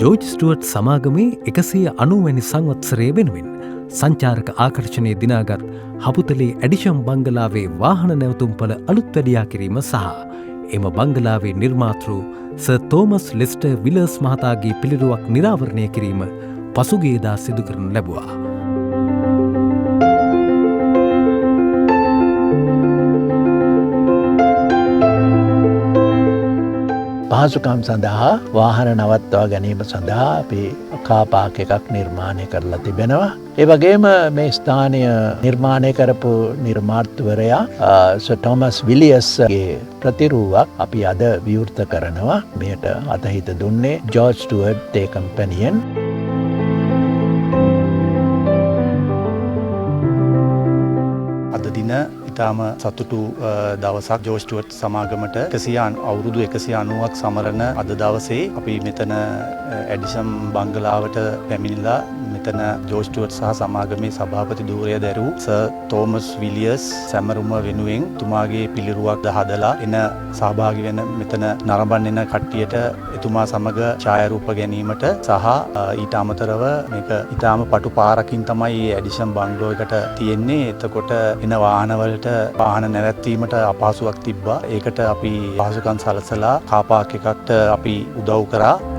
George Stuart සමාගමේ 190 වැනි සංවත්සරය වෙනුවෙන් සංචාරක ආකර්ෂණය දිනාගත් හපුතලේ ඇඩිෂම් බංගලාවේ වාහන නැවතුම්පළ අලුත් වැඩියා කිරීම සහ එම බංගලාවේ නිර්මාතෘ සර් තෝමස් ලෙස්ටර් විලර්ස් මහතාගේ පිළිරුවක් නිරාවරණය කිරීම පසුගියදා සිදු කරනු ලැබුවා. පහසුකම් සඳහා වාහන නවත්වා ගැනීම සඳහා අපි කාර් පාක් එකක් නිර්මාණය කරලා තිබෙනවා. ඒ වගේම මේ ස්ථානය නිර්මාණය කරපු නිර්මාතෘවරයා සර් තෝමස් විලියස්ගේ ප්‍රතිරූපයක් අපි අද විවෘත කරනවා. මෙයට අතහිත දුන්නේ ජෝර්ජ් ස්ටුවර්ට් තේ කම්පැනියෙන්. අද දින ඉතාම සතුටු දවසක්. ජෝර්ජ් ස්ටුවර්ට් සමාගමට අවුරුදු 190ක් සමරන අද දවසේ අපි මෙතන ඇඩිෂම් බංගලාවට පැමිණිලා මෙතන ජෝර්ජ් ස්ටුවර්ට් සහ සමාගමේ සභාපති ධූරය දැරූ සර් තෝමස් විලියස් සැමරුම වෙනුවෙන් එතුමාගේ පිළිරුවක් හදලා එන සහභාගී වෙන මෙතන නරඹන්න එන කට්ටියට එතුමා සමග ඡායාරූප ගැනීමට සහ ඊට අමතරව මේක ඉතාම පටු පාරකින් තමයි මේ ඇඩිෂම් බංගලෝ එකට තියෙන්නේ. එතකොට එන වාහනවලට වාහන නැවැත්වීමට අපහසුයක් තිබ්බා. ඒකට අපි පහසුකම් සලසලා කාර් පාක් එකකට අපි උදව් කරා.